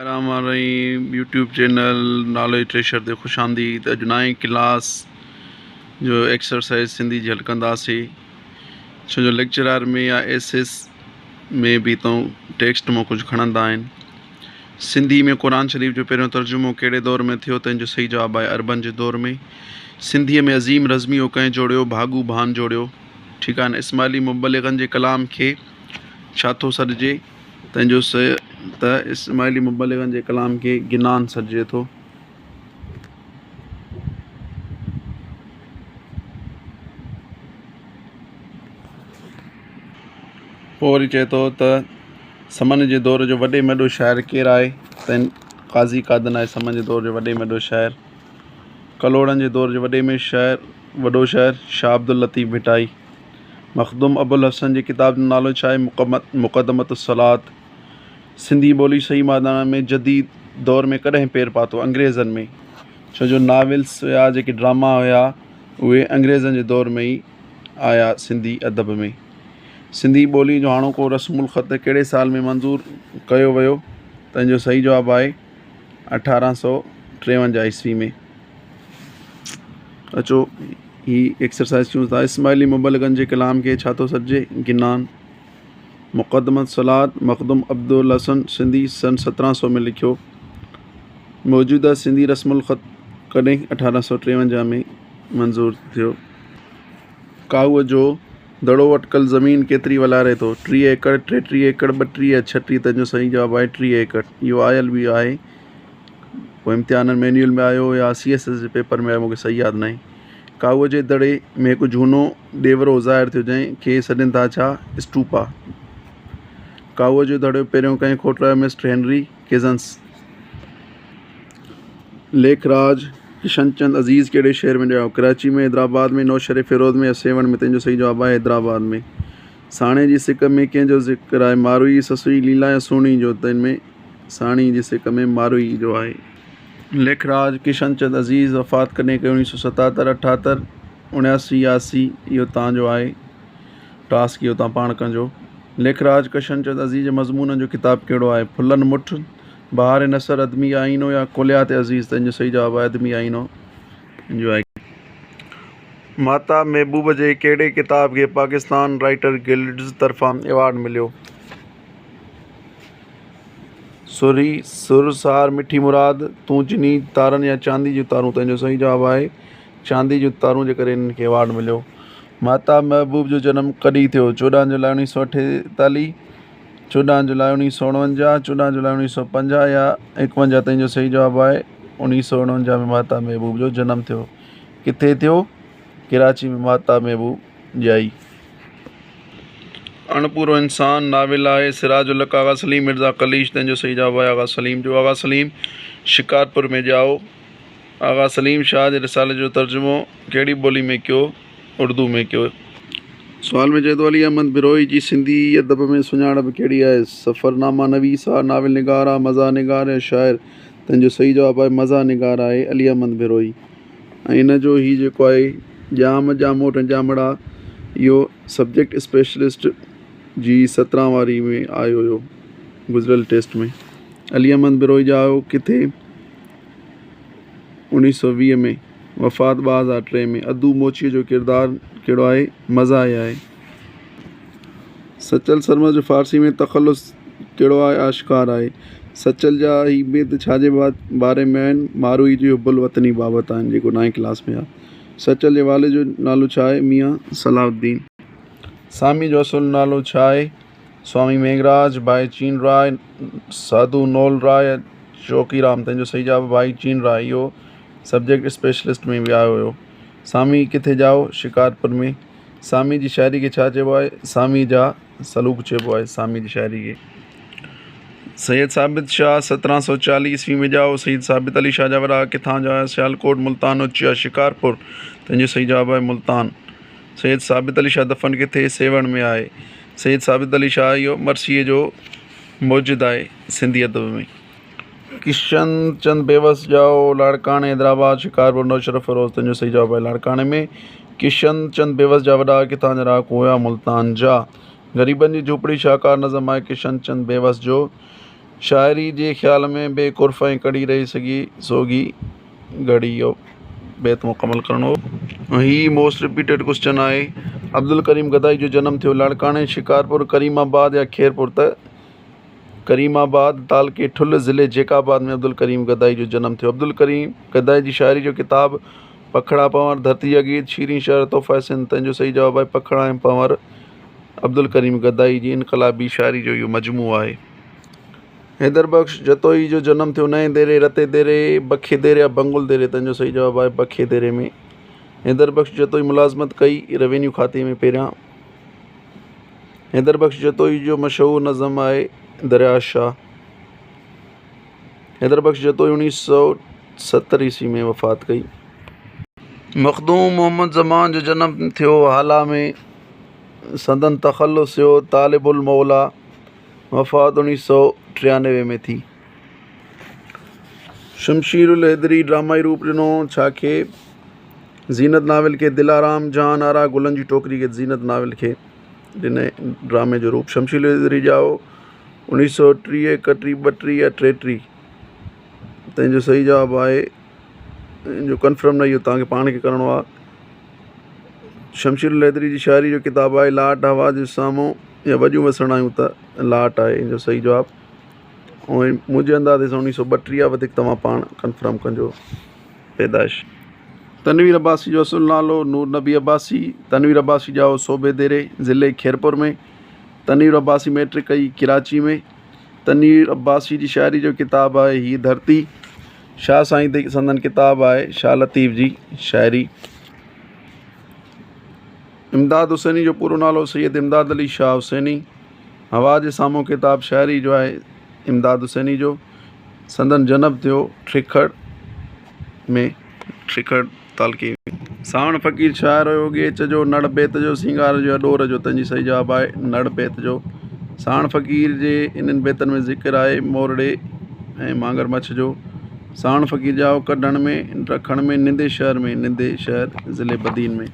الرحمن YouTube channel knowledge ٽريشر تي خوش آمديد اڄ نائين ڪلاس جو ايڪسرسائز سنڌي جي حل ڪنداسي ڇو جو ليڪچرار ۾ يا ايس ايس ۾ به تون ٽيڪسٽ مان ڪجهه کڻندا آهن سنڌي ۾ قرآن شريف جو پهريون ترجمو ڪهڙي دور ۾ ٿيو تنهن جو صحيح جواب آهي عربن جي دور ۾ سنڌيء ۾ عظيم رزميو ڪنهن جوڙيو ڀاڳو ڀان جوڙيو ٺيڪ آهي اسماعيلي مبلغن جي ڪلام کي ڇا ٿو سڏجي تنهن جو ته اسماعيلي مبلغن جي ڪلام کي گنان سڏجي ٿو. پوء وري چئي ٿو ته سمن جي دور جو وڏي ۾ وڏو شاعر ڪير آهي؟ تنهن قاضي قادن آهي سمن جي دور جو وڏي ۾ وڏو شاعر. ڪلهوڙن جي دور جو وڏي ۾ شاعر وڏو شاعر شاهه عبداللطيف ڀٽائي. مخدوم ابوالحسن جي ڪتاب جو نالو ڇا آهي؟ مقدمة الصلوة. سنڌي ٻولي صحيح معنيٰ ۾ جديد دور ۾ ڪڏهن پير پاتو؟ انگريزن ۾. ڇو جو ناولس هيا جيڪي ڊراما هيا اهي انگريزن جي دور ۾ ئي آيا سنڌي ادب ۾. سنڌي ٻولي جو هاڻوڪو رسم الخط ڪهڙي سال ۾ منظور ڪيو ويو؟ تنهن جو صحيح جواب آهي 1853 عيسوي ۾. اچو هي ايڪسرسائز ڪيون ٿا اسماعيلي مبلغن جي ڪلام کي ڇا ٿو سڏجي؟ گنان. مقدمة الصلوة مخدوم عبدالحسن سنڌي سن 1700 ۾ لکيو. موجوده سنڌي رسم الخط ڪڏهن 1853 ۾ منظور ٿيو؟ ڪاهوء جو دڙو اٽڪل زمين ڪيتري ولاري ٿو؟ 30 ايڪڙ، 33 ايڪڙ، 32 يا 36؟ تنهن جو صحيح جواب آهي 30 ايڪڙ. اهو آيل به آهي. پوء امتحانن مينيول ۾ آيو يا سي ايس ايس جي پيپر ۾ آيو مونکي صحيح ياد ناهي. ڪاهوء جي دڙي ۾ هڪ جهونو ڏيورو ظاهر ٿيو جنهن کي سڏين ٿا ڇا؟ اسٽوپا. ڪاهوء جو دڙو پهريون ڪنهن کوٽرايو؟ Mister Henry Cousins. Lekhraj Kishanchand عزيز ڪهڙي شهر ۾ ڄائو؟ ڪراچي ۾، حيدرآباد ۾، نوشهري فيروز ۾ يا سيوهڻ ۾؟ تنهن جو صحيح جواب آهي حيدرآباد ۾. ساڻي جي سڪ ۾ ڪنهن جو ذڪر آهي؟ ماروئي، سسئي، ليلا يا سهڻي جو؟ تنهن ۾ ساڻي جي سڪ ۾ ماروئي جو آهي. ليکراج ڪشنچند عزيز وفات ڪڏهن ڪئي؟ اوڻيهه سو ستاهتر، اٺاهتر، اڻياسي يا اسي اهو تان جو آهي ٽاسڪ اهو تان پاڻ ڪنجو. ليکراج ڪشنچند عزيز جي مضمونن جو ڪتاب ڪهڙو آهي؟ ڦلن مٺ، بهار نثر، ادمي آئينو يا ڪليات عزيز؟ تنهن جو صحيح جواب آهي ادمي آئينو جو آهي. ماتا محبوب جي ڪهڙي ڪتاب کي پاڪستان رائيٽر گلڊز طرفان ايوارڊ مليو؟ سري، سر، سار، مٺي مراد، تون چني تارن يا چاندي جون تارون تنهن جو صحيح جواب آهي چاندي جون تارون جي ڪري هنن کي ايوارڊ مليو. مهتاب محبوب جو جنم ڪڏهن ٿيو؟ 14 جولاء 1948، 14 جولاء 1949، 14 جولاء 1950 يا 51 تنهن جو صحيح جواب آهي 1949 ۾ مهتاب محبوب جو جنم ٿيو. ڪٿي ٿيو؟ ڪراچي ۾ مهتاب محبوب ڄائي. اڻپورو انسان، ناول آهي. سراج الحق، آغا سليم، مرزا قليچ، تنهن جو صحيح جواب آهي آغا سليم جو. آغا سليم شڪارپور ۾ ڄائو. آغا سليم شاهه جي رسالي جو ترجمو ڪهڙي ٻولي ۾ ڪيو؟ اردو ۾ ڪيو. سوال ۾ چئي ٿو علي احمد بروهي جي سنڌي ادب ۾ سڃاڻپ ڪهڙي آهي؟ سفرناما نويس آ، ناول نگار آ، مزاح نگار يا شاعر؟ تنهن جو صحيح جواب آهي مزاح نگار آهي علي احمد بروهي. ۽ ان جو هي جيڪو آهي ڄام، ڄاموٽ ۽ ڄامڙا اهو سبجيڪٽ اسپيشلسٽ جي 17 واري ۾ آيو هيو گذريل ٽيسٽ ۾ علي احمد بروهي ڄائو ڪٿي 1920 ۾ وفات 2003 ۾ ادو موچيء جو ڪردار ڪهڙو آهي مزاحيه آهي سچل سرمست جو فارسي ۾ تخلص ڪهڙو آهي؟ آشڪار آهي. سچل جا هي بيت ڇا جي باري ۾ آهن؟ ماروئي جي حب الوطني بابت آهن جيڪو نائين ڪلاس ۾ آهي. سچل جي والد جو نالو ڇا آهي؟ ميان صلاح الدين. سامي جو اصل نالو ڇا آهي؟ سوامي مينگهراج، ڀائي چين راء، ساڌو نول راء يا چوڪي رام؟ تنهن جو صحيح جواب ڀائي چين راء. اهو سبجيڪٽ اسپيشلسٽ ۾ به آيو هيو. سامي ڪٿي ڄائو؟ شڪارپور ۾. سامي جي شاعري کي ڇا چئبو آهي؟ سامي جا سلوڪ چئبو آهي سامي جي شاعري کي. سيد ثابت شاهه 1740 عيسوي ۾ ڄائو. سيد ثابت علي شاهه جا وڏا ڪٿان جا هيا؟ سيالڪوٽ، ملتان، اچ يا شڪارپور؟ تنهن جو صحيح جواب آهي ملتان. سيد ثابت علي شاهه دفن ڪٿي؟ سيوهڻ ۾ آهي. سيد ثابت علي شاهه اهو مرثيي جو موجد آهي سنڌي ادب ۾. ڪشن چند بيوس ڄائو لاڙڪاڻي، حيدرآباد، شڪارپور، نوشهروفيروز تنهنجو صحيح جواب آهي لاڙڪاڻي ۾ ڪشن چند بيوس جا وڏا ڪٿان جا رهاڪو هيا؟ ملتان جا. غريبن جي جهوپڙي شاهڪار نظم آهي ڪشن چند بيوس جو. شاعري جي خيال ۾ بي ڪرف ۽ ڪڙي رهي سگهي سوگهي گهڙي اهو بيت مڪمل ڪرڻو هو. هي موسٽ رپيٽيڊ ڪوئسچن آهي. عبدالڪريم گدائي جو جنم ٿيو لاڙڪاڻي، شڪارپور، ڪريم آباد يا خيرپور ته ڪريم آباد تعلقي ٺل ضلعي جيڪب آباد ۾ عبدالڪريم گدائي جو جنم ٿيو. عبدالڪريم گدائي جي شاعري جو ڪتاب پکڙا پنور، ڌرتي جا گيت، شيرين شهر، تحفه سنڌ تنهن جو صحيح جواب آهي پکڙا ۽ پنور عبدالڪريم گدائي جي انقلابي شاعري جو اهو مجموعو آهي. حيدر بخش جتوئي جو جنم ٿيو نئين ديري، رتي ديري، بکي ديري يا بنگل ديري تنهن جو صحيح جواب آهي بکي ديري ۾. حيدر بخش جتوئي ملازمت ڪئي روينيو کاتي ۾ پهريان. حيدر بخش جتوئي جو مشهور نظم آهي درياء شاهه. حيدر بخش جتوئي 1970 عيسوي ۾ وفات ڪئي. مخدوم محمد زمان جو جنم ٿيو هالا ۾. سندن تخلص هيو طالب الموليٰ. وفات 1993 ۾ ٿي. شمشير الحيدري ڊرامائي روپ ڏنو ڇا کي؟ زينت ناول کي دلارام جهان آرا گلن جي ٽوڪري کي زينت ناول کي ڏني ڊرامي جو روپ شمشير الحيدري ڄائو 1930 31 32 يا 33 تنهن جو صحيح جواب آهي ان جو ڪنفرم نه اهو توهان کي پاڻ کي ڪرڻو آهي شمشير الحيدري جي شاعري جو ڪتاب آهي لاٽ هوا جي سامهون يا وڄون وسڻ آيون ته لاٽ آهي ان جو صحيح جواب ۽ منهنجي اندازي سان 1932 وڌيڪ توهان پاڻ ڪنفرم ڪجو پيدائش. تنوير عباسي جو اصل نالو نور نبي عباسي تنوير عباسي ڄائو صوبي ديري ضلعي خيرپور ۾ تنوير عباسي ميٽرڪ ڪئي ڪراچي ۾ تنوير عباسي جي شاعري جو ڪتاب آهي هي ڌرتي شاهه سائين تي سندن ڪتاب آهي شاهه لطيف جي شاعري. امداد حسيني جو پورو نالو سيد امداد علي شاهه حسيني. هوا جي سامهون ڪتاب شاعري جو آهي امداد حسيني جو. سندن جنم ٿيو ٺيکڙ ۾ ٺيکڙ تعلقي ۾. سانوڻ فقير شاعر هيو ڳيچ جو، نڙ بيت جو، سينگار جو يا ڏور جو؟ تنهن جي صحيح جواب آهي نڙ بيت جو. سانوڻ فقير جي انهن بيتن ۾ ذڪر آهي مورڙي ۽ مانگر مڇ جو. سانوڻ فقير ڄائو ڪڍڻ ۾، رکڻ ۾، نندي شهر ۾، نندي شهر ضلعي بدين ۾.